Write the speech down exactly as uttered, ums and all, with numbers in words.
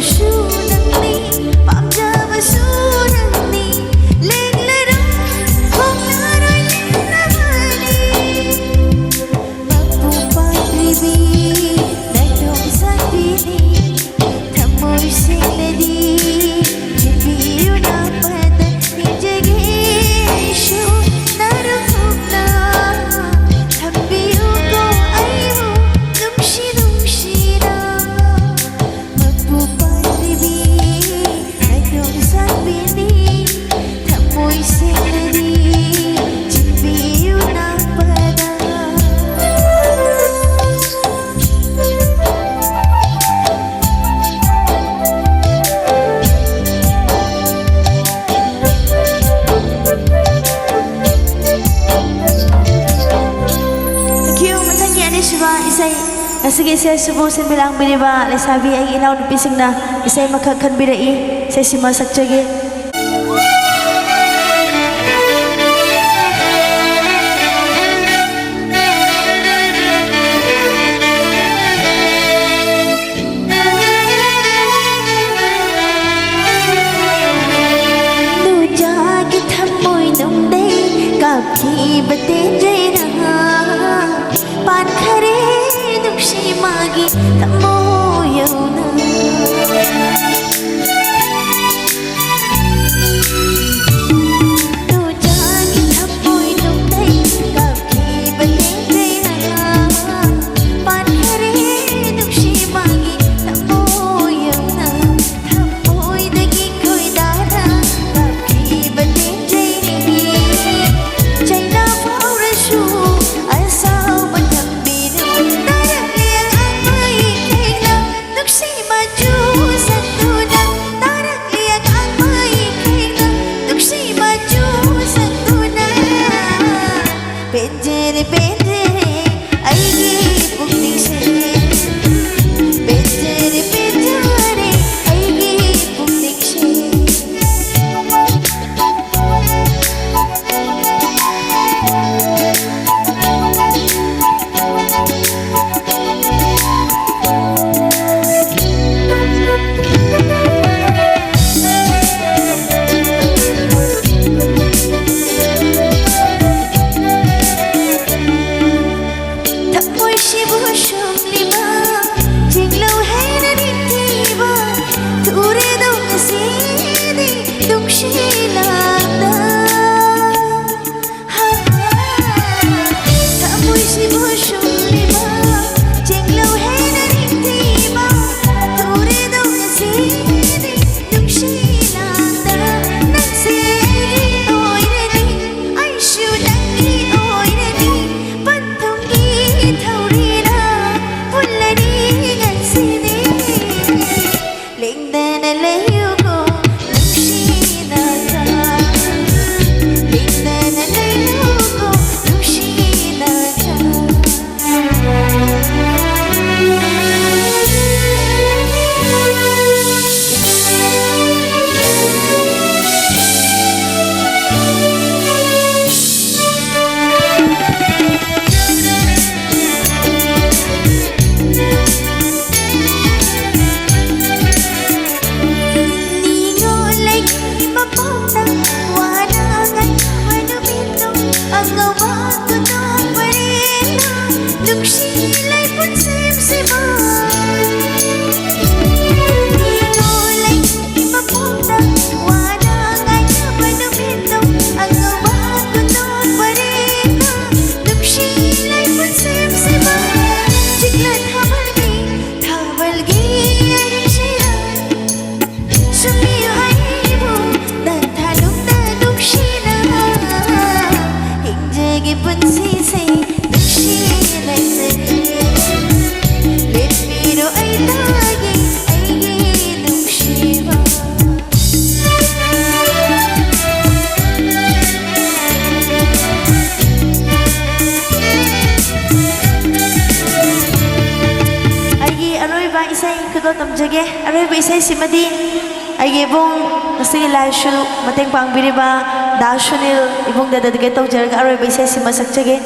ꯁꯨ ꯅꯪꯅꯤ, ꯄꯥꯝꯖꯕꯁꯨ ꯅꯪꯅꯤ, ꯂꯦꯡꯂꯔꯣꯏ, ꯍꯣꯡꯂꯔꯣꯏ, ꯂꯦꯡꯂꯕꯅꯤ꯫ ꯃꯄꯨ ꯄꯥꯟꯗ꯭ꯔꯤꯕꯤ, ꯅꯥꯏꯇꯣꯝ ꯁꯥꯟꯕꯤꯅꯤ, ꯊꯃꯣꯏ ꯁꯦꯡꯅꯗꯤ ꯆꯦꯟꯕꯤꯌꯨ ꯅꯥꯄꯗ ꯊꯦꯡꯖꯒꯦꯁꯨ ꯅꯥꯔꯨ ꯊꯣꯛꯅ ꯊꯝꯕꯤꯌꯨꯀꯣ ꯑꯩꯕꯨ ꯅꯨꯡꯁꯤ ꯅꯨꯡꯁꯤꯅ꯫ ꯃꯄꯨ ꯄꯥꯟꯗ꯭ꯔꯤꯕꯤ, ꯅꯥꯏꯇꯣꯝ ꯁꯥꯟꯕꯤꯅꯤ, ꯊꯃꯣꯏ ꯁꯦꯡꯅꯗꯤ ꯆꯦꯟꯕꯤꯌꯨ ꯅꯥꯄꯗ꯫ Thank you꯫ ꯃꯊꯪꯒꯤ ꯑꯅꯤꯁꯨꯕ ꯏꯁꯩ, ꯉꯁꯤꯒꯤ ꯏꯁꯩ ꯑꯁꯤꯕꯨ ꯁꯤꯟꯕꯤ ꯂꯥꯡꯕꯤꯔꯤꯕ ꯂꯩꯁꯥꯕꯤ ꯑꯩꯒꯤ ꯏꯅꯥꯎꯅꯨꯄꯤꯁꯤꯡꯅ ꯏꯁꯩ ꯑꯃꯈꯛ ꯈꯟꯕꯤꯔꯛꯏ꯫ ꯏꯁꯩꯁꯤꯃ ꯁꯛꯆꯒꯦ꯫ ꯅꯨꯡꯖꯥꯒꯤ ꯊꯃꯣꯏ ꯅꯨꯡꯗꯩ ꯀꯥꯞꯈꯤꯕ ꯇꯦꯟꯖꯩꯅ ꯄꯥꯟꯈꯔꯦ ꯅꯨꯡꯁꯤ ꯃꯥꯒꯤ ꯊꯃꯣꯏ ꯌꯧꯅ꯫ ꯅꯨꯡꯖꯥꯒꯤ ꯊꯃꯣꯏ ꯅꯨꯡꯗꯩ ꯀꯥꯞꯈꯤꯕ ꯇꯦꯟꯖꯩꯅ ꯄꯥꯟꯈꯔꯦ ꯅꯨꯡꯁꯤ ꯃꯥꯒꯤ ꯊꯃꯣꯏ ꯌꯧꯅ꯫ ꯊꯃꯣꯏꯗꯒꯤ ꯈꯣꯏꯗꯥꯅ ꯀꯥꯞꯈꯤꯕ ꯇꯦꯟꯖꯩꯅꯤ꯫ ꯆꯩꯅꯥ ꯐꯥꯎꯔꯁꯨ ꯑꯁꯥꯎꯕ ꯊꯝꯕꯤꯅꯨ꯫ ꯇꯥꯔꯛꯂꯦ ꯑꯃ ꯏꯊꯩ ꯁꯨꯝꯂꯤꯃ ꯆꯤꯡꯂꯧ ꯍꯦꯟꯅ ꯅꯤꯡꯊꯤꯕ ꯊꯨꯔꯦꯗꯧ ꯉꯁꯤꯗꯤ ꯅꯨꯡꯁꯤꯂꯥꯛꯇ꯫ ꯊꯃꯣꯏꯁꯤꯕꯨ ꯁꯨꯝꯂꯤꯃ ꯆꯤꯡꯂꯧ ꯍꯦꯟꯅ ꯅꯤꯡꯊꯤꯕ ꯊꯨꯔꯦꯗꯧ ꯉꯁꯤꯗꯤ ꯅꯨꯡꯁꯤꯂꯥꯛꯇ꯫ ꯅꯪꯁꯦ ꯑꯩꯒꯤ ꯑꯣꯏꯔꯅꯤ, ꯑꯩꯁꯨ ꯅꯪꯒꯤ ꯑꯣꯏꯔꯅꯤ꯫ ꯄꯟꯊꯨꯡꯒꯤ ꯊꯧꯔꯤꯅ ꯄꯨꯜꯂꯅꯤ ꯉꯁꯤꯗꯤ꯫ ꯂꯦꯡꯗꯅ ꯂꯩꯌꯨꯀꯣ ꯅꯨꯡꯁꯤꯅꯒ, ꯂꯦꯡꯗꯅ ꯂꯩꯌꯨꯀꯣ ꯅꯨꯡꯁꯤꯅꯒ꯫ ꯅꯤꯉꯣꯜ ꯂꯩꯒꯤ ꯃꯄꯣꯛꯇ ꯋꯥꯅ ꯉꯥꯏꯅꯕ ꯅꯨꯃꯤꯠꯇꯣ, ꯑꯉꯧꯕ ꯈꯨꯗꯣꯜ ꯄꯔꯦꯡꯅ ꯅꯨꯡꯁꯤ ꯂꯩꯄꯨꯟ ꯁꯦꯝꯁꯤꯕ꯫ ꯅꯤꯉꯣꯜ ꯂꯩꯒꯤ ꯃꯄꯣꯛꯇ ꯋꯥꯅ ꯉꯥꯏꯅꯕ ꯅꯨꯃꯤꯠꯇꯣ, ꯑꯉꯧꯕ ꯈꯨꯗꯣꯜ ꯄꯔꯦꯡꯅ ꯅꯨꯡꯁꯤ ꯂꯩꯄꯨꯟ ꯁꯦꯝꯁꯤꯕ꯫ ꯆꯤꯛꯂ ꯊꯥꯕꯜꯒꯤ, ꯊꯥꯕꯜꯒꯤ ꯑꯔꯤꯁꯤꯗ ꯁꯨꯝꯕꯤꯌꯨ ꯑꯩꯕꯨ ꯅꯪ ꯊꯥꯂꯨꯡꯗ ꯅꯨꯡꯁꯤꯅ꯫ ꯍꯤꯡꯖꯒꯦ ꯄꯨꯟꯁꯤꯁꯦ ꯅꯨꯡꯁꯤ ꯂꯩꯖꯒꯦ꯫ ꯂꯦꯞꯄꯤꯔꯣ ꯑꯩ ꯇꯥꯒꯦ ꯑꯩꯒꯤ ꯅꯨꯡꯁꯤꯕ꯫ ꯑꯩꯒꯤ ꯑꯔꯣꯏꯕ ꯏꯁꯩ ꯈꯨꯗꯣꯜ ꯇꯝꯖꯒꯦ꯫ ꯑꯔꯣꯏꯕ ꯏꯁꯩꯁꯤꯃꯗꯤ ꯑꯩꯒꯤ ꯏꯕꯨꯡ ꯉꯁꯤꯒꯤ live show ꯃꯇꯦꯡ ꯄꯥꯡꯕꯤꯔꯤꯕ ꯗꯥ ꯁꯨꯅꯤꯜ ꯏꯕꯨꯡꯗ dedicate ꯇꯧꯖꯔꯒ ꯑꯔꯣꯏꯕ ꯏꯁꯩꯁꯤꯃ ꯁꯛꯆꯒꯦ꯫